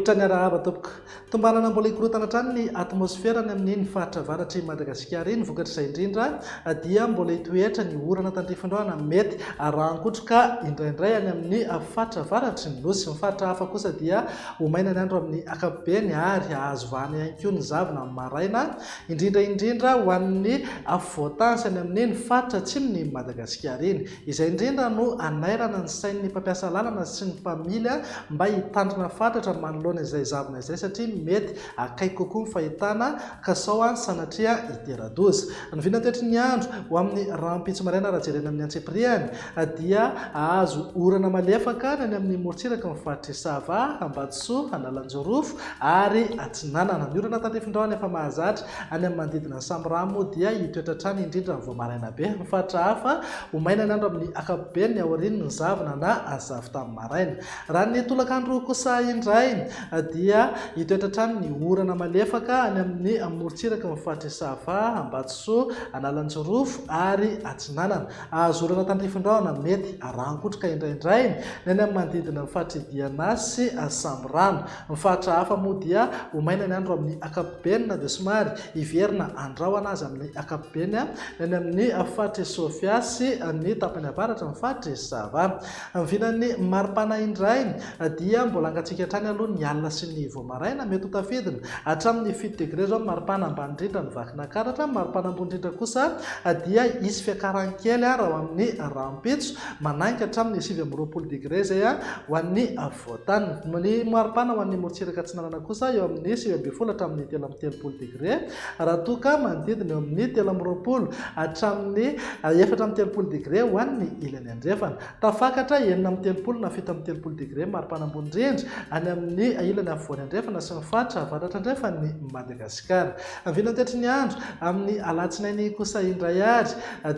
Tolotra ny arahaba tompoko. Tombanana mbola hikorontana hatrany ny atmosfera any amin'iny faritra avaratr'i Madagasikara iny. Vokatr'izay indrindra dia mbola hitoetra ny orana tandrifin-drahona mety arahan-kotroka indraindray any amin'ny faritra avaratry ny Nosy. Ny faritra hafa kosa dia ho maina ny andro amin'ny ankapobeny ary hahazo vahana ihany koa ny zavona amin'ny maraina, indrindra indrindra ho an'ny afovoan-tany sy any amin'iny faritra atsimon'i Madagasikara iny. Izay indrindra no hanairana ny sain'ny mpampiasa lalana sy ny mpamily mba hitandrina fatratra manoloana izay zavona izay satria mety akaiky kokoa ny fahitana ka sao any sanatria hitera-doza. Ny vinantoetry ny andro ho amin'ny rahampitso maraina raha jerena amin'ny antsipiriany dia hahazo orana malefaka ny any amin'ny morontsiraky ny faritr'i Sava, Ambatosoa, Analanjirofo ary Atsinanana. Ny orana tandrifin-drahona efa mahazatra any amin'ny manodidina an'i Samiraha moa dia hitoetra hatrany indrindra ny vao maraina be. Ny faritra hafa, ho maina ny andro amin'ny ankapobeny aorian'ny zavona na zavon-tany maraina. Raha ny tolakandro kosa indray dia hitoetra hatrany ny orana malefaka any amin'ny morontsiraky ny faritr'i Sava, Ambatosoa, Analanjirofo ary Atsinanana. Azo orana tandrifin-drahona mety arahan-kotroka indraindray ny any amin'ny manodidina ny faritr'i Diana sy Sambirano. Ny faritra hafa moa dia ho maina ny andro amin'ny ankapobeny na dia somary hiverina andrahona aza amin'ny ankapobeny ny any amin'ny faritr'i Sofia sy ny tapany avaratra ny faritr'i Sava. Ny vinan'ny maripana indray dia mbola hangatsiaka hatrany aloha ny alina sy ny vao maraina. Mety ho tafidina hatramin'ny 7 degre izao ny maripana ambany indrindra ny Vakinankaratra. Ny maripana ambony indrindra kosa dia hisy fiakarany kely raha ho amin'ny rahampitso, manainga hatramin'ny 29 degre izay ho an'ny afovoan-tany. Ny maripana ho an'ny morontsiraka atsinanana kosa eo amin'ny 19 hatramin'ny 33 degre, raha toa ka manodidina eo amin'ny 23 hatramin'ny 34 degre ho an'ny ilany andrefana. Tafakatra 36 na 37 degre maripana ambony indrindra any amin'ny ilany afovoany andrefana sy ny faritra avaratra andrefan'i Madagasikara. Ny vinantetry ny andro amin'ny alatsinainy kosa indray ary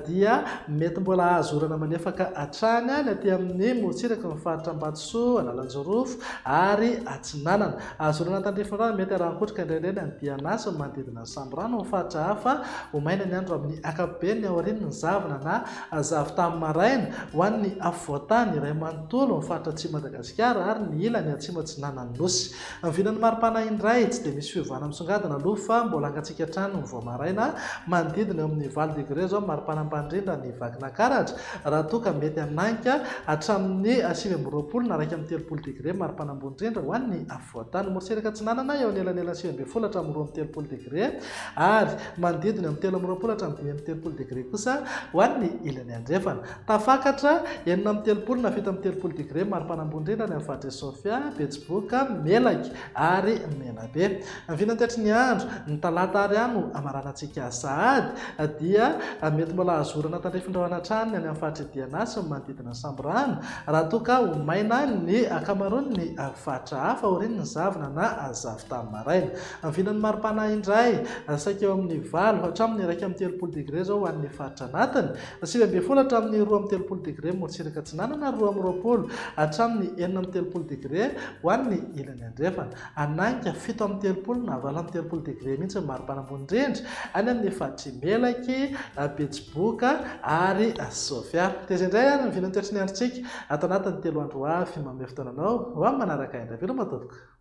dia mety mbola hahazo orana malefaka hatrany ny aty amin'ny morontsiraky ny faritra Ambatosoa, Analanjirofo ary Atsinanana. Azo orana tandrify rano mety arahan-kotroka indraindray ny any Diana sy ny manodidina ny Sambirano. Ny faritra hafa ho maina ny andro amin'ny ankapobeny aorian'ny zavona na zavon-tany maraina ho an'ny afovoan-tany iray manontolo, ny faritra atsimo Madagasikara ary ny ilany atsimo atsinanan'ny Nosy. Ny vinan'ny maripana indray, tsy dia misy fiovana misongadina aloha fa mbola hangatsiaka hatrany ny vao maraina, manodidina eo amin'ny 8 degre izao ny maripana ambany indrindra any Vakinankaratra, raha toa ka mety hanainga hatramin'ny 29 na 31 degre ny maripana ambony indrindra ho an'ny afovoan-tany. Morontsiraka atsinanana eo anelanelan'ny 19 hatramin'ny 32 degre ary manodidina eo amin'ny 23 hatramin'ny 35 degre kosa ho an'ny ilany andrefana. Tafakatra 36 na 37 degre maripana ambony indrindra any amin'ny faritr'i Sofia, Betsiboka, Melaky ary Menabe. Ny vinantetry ny andro, ny talata ary no hamaranantsika sahady, dia mety mbola azo orana tandrifin-drahona hatrany any amin'ny faritr'i Diana sy ny manodidina ny Sambirano, raha toa ka ho maina ny ankamaroan'ny faritra hafa aorian'ny zavona na zavon-tany maraina. Ny vinan'ny maripana indray, saika eo amin'ny 8 hatramin'ny 31 degre izao ho an'ny faritra anatiny. 19 hatramin'ny 32 degre morontsiraka atsinanana ary 22 hatramin'ny 36 degre ho an'ny ilany andrefana. Hanainga 37 na 38 degre mihitsy ny maripana ambony indrindra any amin'ny faritr'i Melaky, Betsiboka ary Sofia. Dia izay indray ary ny vinan'ny toetry ny androntsika ato anatin'ny telo andro ho avy. Manome fotoana anao ho amin'ny manaraka indray. Veloma tompoko.